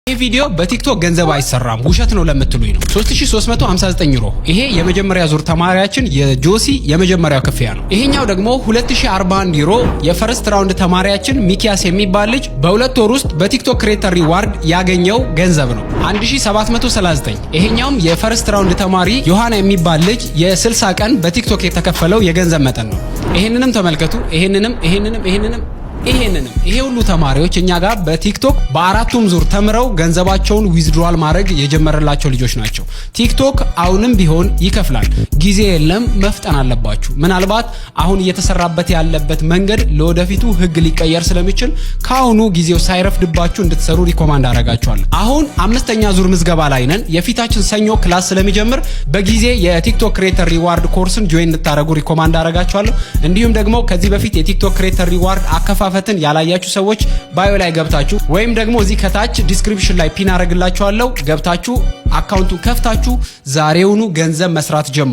ይህ ቪዲዮ በቲክቶክ ገንዘብ አይሰራም ውሸት ነው ለምትሉኝ ነው። 3359 ዩሮ። ይሄ የመጀመሪያ ዙር ተማሪያችን የጆሲ የመጀመሪያው ክፍያ ነው። ይሄኛው ደግሞ 2041 ዩሮ የ first round ተማሪያችን ሚኪያስ የሚባል ልጅ በ2 ወር ውስጥ በቲክቶክ creator reward ያገኘው ገንዘብ ነው። 1739፣ ይሄኛውም የ first round ተማሪ ዮሐና የሚባል ልጅ የ60 ቀን በቲክቶክ የተከፈለው የገንዘብ መጠን ነው። ይሄንንም ተመልከቱ። ይሄንንም፣ ይሄንንም፣ ይሄንንም፣ ይሄንንም። ይሄ ሁሉ ተማሪዎች እኛ ጋር በቲክቶክ በአራቱም ዙር ተምረው ገንዘባቸውን withdrawal ማድረግ የጀመረላቸው ልጆች ናቸው። ቲክቶክ አሁንም ቢሆን ይከፍላል። ጊዜ የለም፣ መፍጠን አለባችሁ። ምናልባት አሁን እየተሰራበት ያለበት መንገድ ለወደፊቱ ህግ ሊቀየር ስለሚችል ከአሁኑ ጊዜው ሳይረፍድባችሁ እንድትሰሩ recommend አደርጋችኋለሁ። አሁን አምስተኛ ዙር ምዝገባ ላይ ነን። የፊታችን ሰኞ class ስለሚጀምር በጊዜ የቲክቶክ creator reward course ን join እንድታደርጉ recommend አደርጋችኋለሁ። እንዲሁም ደግሞ ከዚህ በፊት የቲክቶክ creator reward አከፋፈትን ያላያችሁ ሰዎች bio ላይ ገብታችሁ ወይም ደግሞ እዚህ ከታች description ላይ pin አደርግላችኋለሁ፣ ገብታችሁ account ኡን ከፍታችሁ ዛሬውኑ ገንዘብ መስራት ጀምሩ።